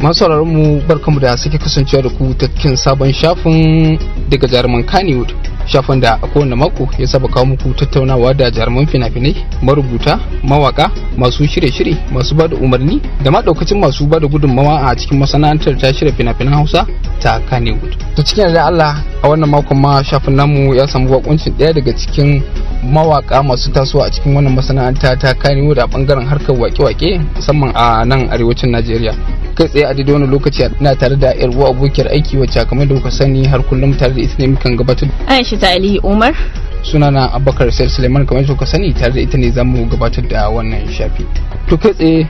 Masu mu, barkamu da sake kasancewa da ku ta cikin sabon shafin daga jaruman Kannywood. Shafin da a kowane mako ya saba kawo muku tattaunawa da jaruman fina-finai, marubuta, mawaka, masu shirye-shirye, masu bada umarni da ma daukacin masu bada gudunmawa a cikin masana'antar ta shirya fina-finan Hausa ta Kannywood. To, cikin yarda Allah, a wannan makon ma shafin namu ya samu bakuncin ɗaya daga cikin mawaka masu tasowa a cikin wannan masana'anta ta Kannywood a bangaren harkar wake-wake, musamman a nan arewacin Najeriya. Kai tsaye a daidai wani lokaci ina tare da yar uwa, abokiyar aiki, wacce kamar da kuka sani har kullum tare da ita ne mukan gabatar. Aisha ta Aliyu Umar. Sunana Abubakar Said Suleiman. Kamar da kuka sani, tare da ita ne zamu gabatar da wannan shafi. To, kai tsaye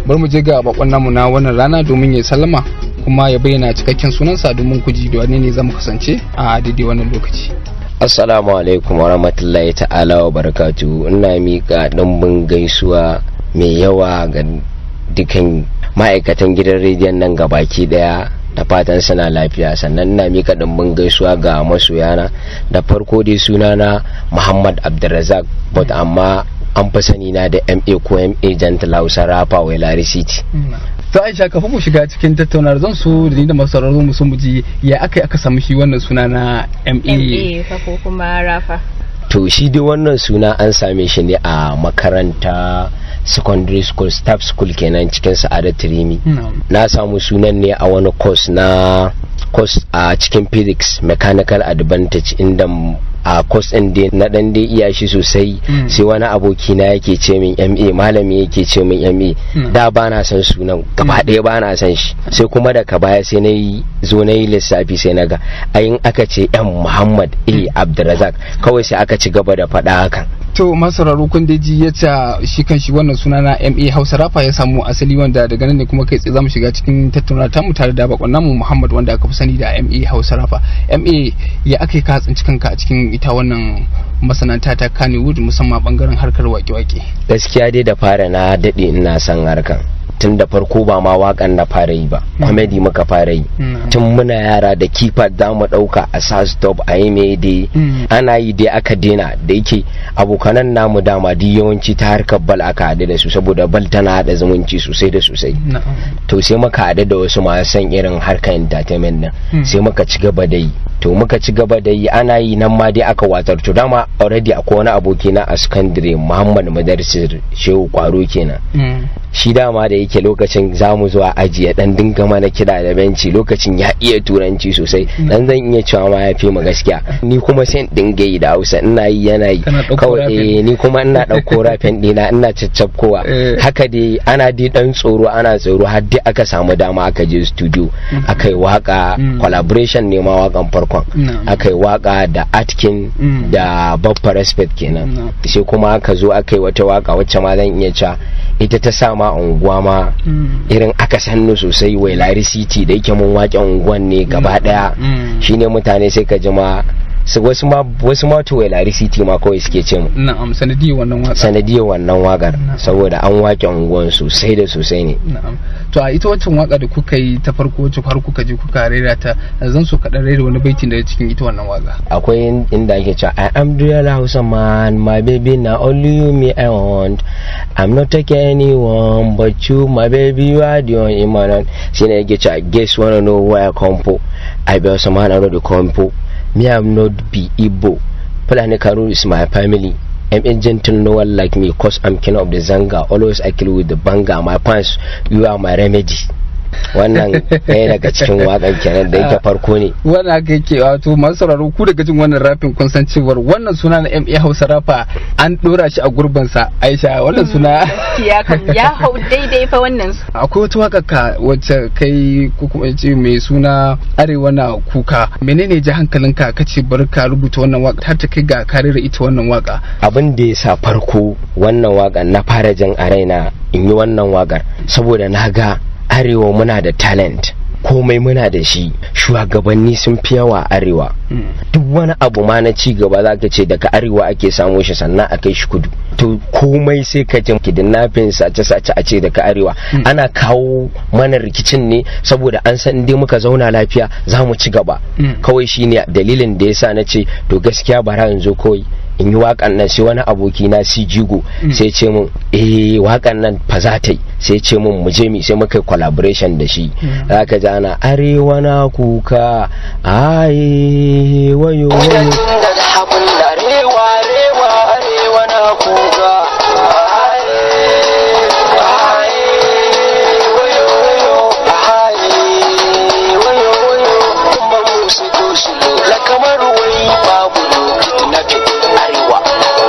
bari mu je ga bakon namu na wannan rana domin ya sallama kuma ya bayyana cikakken sunansa, domin ku ji da wane ne zamu kasance a daidai wannan lokaci. Assalamu alaikum wa rahmatullahi ta'ala wa barakatu. Ina miƙa ɗumbin gaisuwa mai yawa ga dukan ma'aikatan gidan rediyon nan gabaki daya, da fatan suna lafiya. Sannan ina mika ɗumbin gaisuwa ga masoyana. Da farko dai, sunana Muhammad Abdulrazak, but amma an fi sani na da MA ko MA Gentle Hausa Rapper, Wailari City. To Aisha, kafin mu shiga cikin tattaunawar, zan so da ni da masu sauraro mu so mu ji ya aka aka samu shi wannan suna na MA. MA fa ko kuma Rafa. To, shi dai wannan suna an same shi ne a makaranta, secondary school, staff school kenan, cikin Sa'adatu Rimi. Na samu sunan ne a wani course na course a cikin physics, mechanical advantage, inda a course din dai na dan dai iya shi sosai. Sai wani aboki na yake ce min MA, malami yake ce min MA. Da ba na san sunan gaba ɗaya, ba na san shi. Sai kuma daga baya sai na yi zo na yi lissafi, sai na ga ayin aka ce M Muhammad A Abdulrazak, kawai sai aka ci gaba da faɗa hakan. To, masauraro, kun dai ji yacca shi kan shi wannan suna na MA Hausa Rapper ya samu asali, wanda daga nan ne kuma kai tsaye zamu shiga cikin tattaunawa ta mu tare da bakon namu Muhammad, wanda aka fi sani da MA Hausa Rapper. MA, ya aka yi ka tsinci kanka a cikin ita wannan masana'anta ta Kannywood, musamman bangaren harkar wake-wake? Gaskiya dai, da fara na daɗe ina son harkan. Tun da farko ba ma wakan na fara yi ba, comedy muka fara yi. Tun muna yara da keypad za mu ɗauka a sa stop a yi mai dai, ana yi dai aka dena. Da yake abokanan namu dama duk yawanci ta harkar bal aka haɗu da su, saboda bal tana haɗa zumunci sosai da sosai. To, sai muka haɗu da wasu masu son irin harkar entertainment din, sai muka ci gaba da yi. To, muka ci gaba da yi, ana yi nan ma dai aka watsar. To, dama already akwai wani aboki na a secondary, Muhammad Madarsir Shehu Kwaro kenan. Shi dama da yake lokacin zamu zuwa aji ya dan dinga mana kiɗa da benci, lokacin ya iya turanci sosai, dan zan iya cewa ma ya fi mu gaskiya. Ni kuma sai in dinga yi da Hausa, ina yi yana yi. Kawai eh, ni kuma ina dauko rafin dina ina caccabkowa. Haka dai ana dai dan tsoro, ana tsoro, har dai aka samu dama aka je studio aka yi waka. Collaboration ne ma wakan farkon. Aka yi waka da Atkin da Baffa Respect kenan. Sai kuma aka zo aka yi wata waka wacce ma zan iya cewa ita ta sa ma unguwa ma irin aka sannu sosai, Wailari City. Da yake mun waƙe unguwan ne gaba daya, shine mutane sai ka ji ma su wasu ma to Wailari City ma kawai suke ce mu. Na'am, sanadiyar wannan waka. Sanadiyar wannan wakar, saboda an wake unguwan sosai da sosai ne. Na'am. To, a ita wancan waka da kuka yi ta farko, wacce har kuka je kuka rera ta, zan so kaɗan rera wani baitin daga cikin ita wannan waka. Akwai inda ake cewa, "I am the real Hausa man, my baby, na only you me I want. I'm not taking anyone but you, my baby, you are the only man." Shine yake cewa, "Guess wanna know where I come from? I be Hausa man, I know the compo. Me, I'm not be Igbo. Fulani Karu is my family. I'm a gentle, no one like me, 'cause I'm king of the zanga. Always I kill with the banger. My fans, you are my remedy." Wannan ɗaya daga cikin waƙan kenan, da yake farko ne. Wannan haka yake. Wato masu sauraro, ku daga jin wannan rafin kun san cewar wannan suna na MA Hausa Rapper an dora shi a gurbin sa. Aisha, wannan suna Gaskiya kam ya hau daidai fa wannan. Akwai wata waka ka wacce kai ko kuma ce mai suna Arewa na Kuka. Menene ji hankalinka kace bari ka rubuta wannan waka har ta kai ga ka rera ita wannan waka? Abin da ya sa farko wannan wakan na fara jin a raina in yi wannan wakar, saboda na ga arewa muna da talent, komai muna da shi, shugabanni sun fi yawa arewa. Duk wani abu ma na ci gaba za ka ce daga arewa ake samo shi sannan a kai shi kudu. To, komai sai ka ji kidnapping, sace-sace, a ce daga arewa. Ana kawo mana rikicin ne saboda an san dai muka zauna lafiya za mu ci gaba. Kawai shine dalilin da yasa na ce to gaskiya bara in zo kawai in In yi wakan nan, sai wani aboki na Sijigo sai ce mun, "Eh, wakan nan fa za ta yi." Sai ce mun mu je mi, sai muka yi collaboration da shi. Zaka ji ana "Arewa na kuka, aye wayo wayo". Arewa, arewa, arewa na kuka. Aye, aye, wayo, wayo, aye, wayo, wayo. Kuma musu dosilo, la kamar wai babu kidnapping arewa,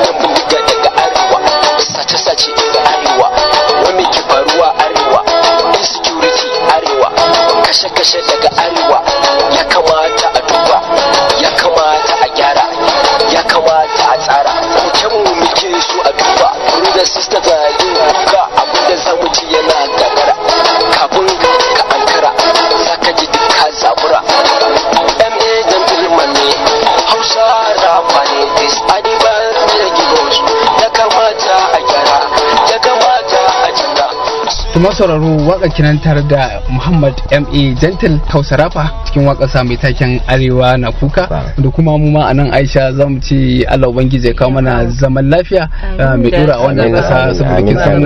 yan bindiga daga arewa, sace-sace arewa, wani ke faruwa arewa, insecurity arewa, kashe-kashe daga arewa. Ya kamata a duba, ya kamata a gyara, ya kamata a tsara. Kokenmu muke so a duba. Da sister na yin kuka, abinda zamu ci yana gagara. Kafin ka ankara, zaka ji duk ka zabura. MA gentleman ne, Hausa rapper ne, this adiban da gibos. Ya kamata a gyara, ya kamata a canza. To sauraro, waka kinan tare da Muhammad MA Gentle Hausa Rapper cikin waƙarsa mai taken "Arewa na kuka". Da kuma mu ma anan, Aisha, zamu ce Allah ubangiji ya kawo mana zaman lafiya mai dora a wannan ƙasa, saboda kin san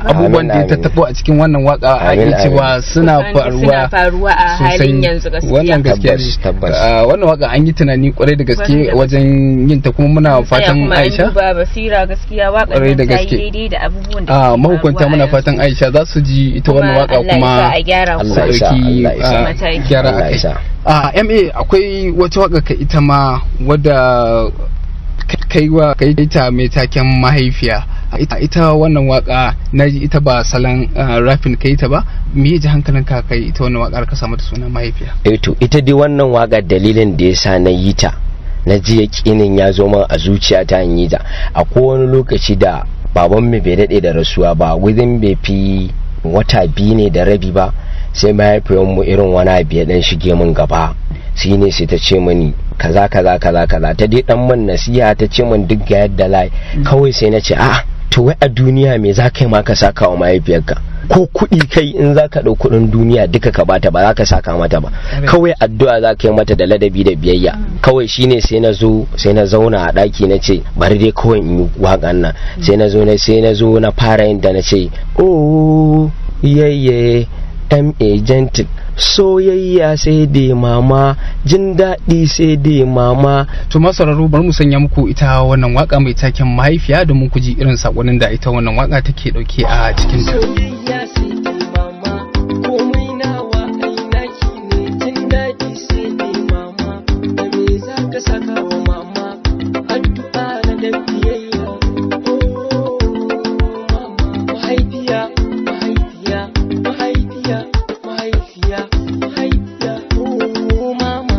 abubuwan da ya tattabo a cikin wannan waka a iya cewa suna faruwa faruwa a halin yanzu gaskiya. Wannan gaskiya ne. Wannan waka an yi tunani kwarai da gaske wajen yin ta, kuma muna fatan, Aisha, ba basira gaskiya waka kwarai da gaske daidai da abubuwan da mahukunta, muna fatan, Aisha, za su ji ita wannan waka kuma su dauki gyara a kai. A MA, akwai wata waka ka ita ma wadda kai wa kai ta mai taken "Mahaifiya". Ita wannan waka na ji ita ba salon rapping kai ta ba. Me ya ji hankalin ka kai ita wannan waka ka samu da suna "Mahaifiya"? Eh, to ita dai wannan waka, dalilin da yasa na yi ta, na ji yakinin ya zo min a zuciyata in yi ta, akwai wani lokaci da baban mu bai dade da rasuwa ba, within bai fi wata 2 ne da rabi ba, sai mahaifiyar irin wani abu ya dan shige min gaba. Shi ne sai ta ce mini kaza kaza kaza kaza, ta dai dan min nasiha, ta ce min duk ga yadda lai. Kawai sai na ce, "A'a, to wai a duniya me za ka yi ma ka saka wa mahaifiyarka? Ko kuɗi kai, in za ka ɗau kuɗin duniya duka ka bata, ba za ka saka mata ba. Kawai addu'a za ka yi mata da ladabi da biyayya kawai." Shine sai na zo, sai na zauna a ɗaki, na ce bari dai kawai in yi waƙan nan. Sai na zo na fara yin da, na ce, "Oh yayye, MA Gentle, soyayya sai dai mama, jin daɗi sai dai mama." To masararo, bari mu sanya muku ita wannan waka mai taken "Mahaifiya" domin ku ji irin sakonnin da ita wannan waka take dauke a cikin ta. Soyayya sai dai mama, komai nawa ai naki ne, jin daɗi sai dai mama, da me za ka saka wa mama? Addu'a na da biyayya. Oh mama, mahaifiya, mahaifiya, mahaifiya, mahaifiya, mahaifiya, oh mama,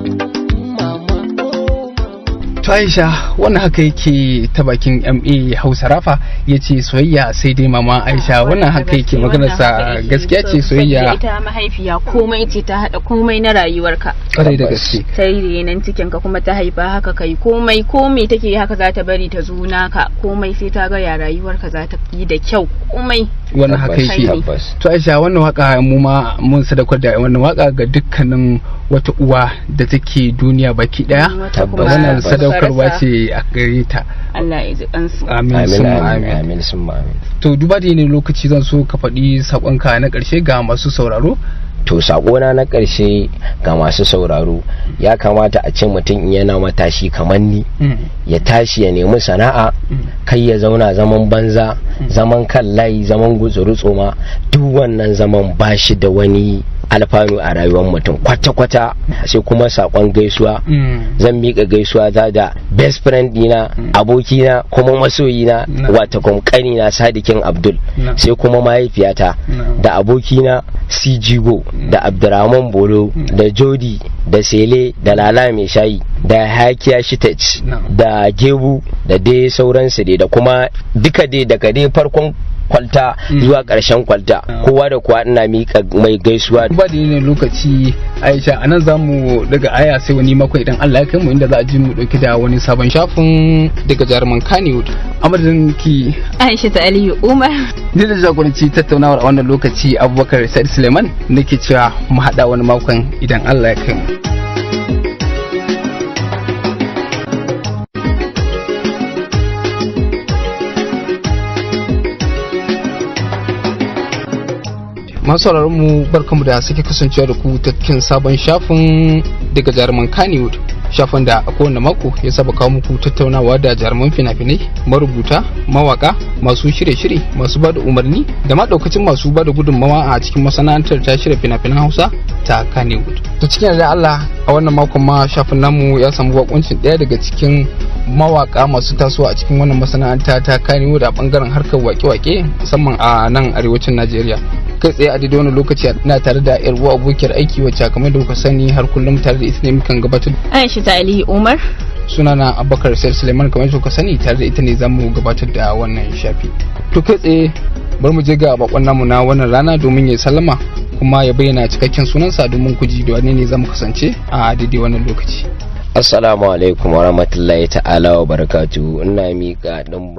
mama, oh mama. To Aisha, wannan haka yake ta bakin MA Hausa Rapper, ya ce soyayya sai dai mama. Aisha, wannan haka yake maganarsa, gaskiya ce soyayya. Ita mahaifiya komai ce, ta hada komai na rayuwarka. Kwarai da gaske. Ta yi renon cikinka kuma ta haifa haka kai komai, komai take yi haka za ta bari ta zo naka, komai sai ta ga ya rayuwarka za ta yi da kyau, komai. Wannan haka yake. Tabbas. To Aisha, wannan waka mu ma mun sadaukar da wannan waka ga dukkanin wata uwa da take duniya baki daya. Wata kuma Wannan Tabbas. sadaukarwa rasa. ce a gare ta. Allah ya ji kansu. Amin, amin, summa amin, amin. Amin summa amin. To duba da yanayin lokaci, zan so ka faɗi saƙonka na ƙarshe ga masu sauraro. To sakona na ƙarshe ga masu sauraro, ya kamata a ce mutum in yana matashi kamar ni, ya tashi ya nemi sana'a, kai ya zauna zaman banza, zaman kan layi, zaman gutsuru tsoma. Duk wannan zaman ba shi da wani alfanu a rayuwar mutum kwata-kwata. Sai kuma sakon gaisuwa, zan miƙa gaisuwa ta da best friend dina, abokina kuma masoyina, wata kuma ƙanina Sadikin Abdul, sai kuma mahaifiyata da abokina Cjigo da Abdurrahman Bolo da Jody da Sele da Lala mai shayi da Hakiya Shitach da Gebu da dai sauransu dai, da kuma duka dai daga dai farkon kwalta zuwa ƙarshen kwalta, kowa da kowa ina miƙa mai gaisuwa. Ba da yanayin lokaci, Aisha, anan za mu daga aya sai wani mako idan Allah ya kai mu, inda za a ji mu dauke da wani sabon shafin daga jaruman Kannywood. A madadin ki Aisha ta Aliyu Umar, ni da jagoranci tattaunawar a wannan lokaci, Abubakar Sa'id Suleiman, nake cewa mu haɗa wani makon idan Allah ya kai mu. Masu sauraron mu, barkamu da sake kasancewa da ku ta cikin sabon shafin daga jaruman Kannywood, shafin da a kowane mako ya saba kawo muku tattaunawa da jaruman fina-finai, marubuta, mawaka, masu shirye-shirye, masu ba da umarni da ma daukacin masu ba da gudunmawa a cikin masana'antar ta shirya fina-finan Hausa ta Kannywood. To, cikin yarda Allah, a wannan makon ma shafin namu ya samu bakuncin ɗaya daga cikin mawaka masu tasowa a cikin wannan masana'anta ta Kannywood a bangaren harkar wake-wake, musamman a nan arewacin Najeriya. Kai tsaye a daidai wani lokaci ina tare da yar uwa, abokiyar aiki, wacce kamar da kuka sani har kullum tare da ita ne mukan gabatar. Aisha ta Aliyu Umar. Sunana Abubakar Said Suleiman. Kamar da kuka sani, tare da ita ne zamu gabatar da wannan shafi. To, kai tsaye bari mu je ga bakon namu na wannan rana domin ya sallama kuma ya bayyana cikakken sunansa, domin ku ji da wane ne zamu kasance a daidai wannan lokaci. Assalamu alaikum wa rahmatullahi ta'ala wa barakatuhu. Ina miƙa ɗimbin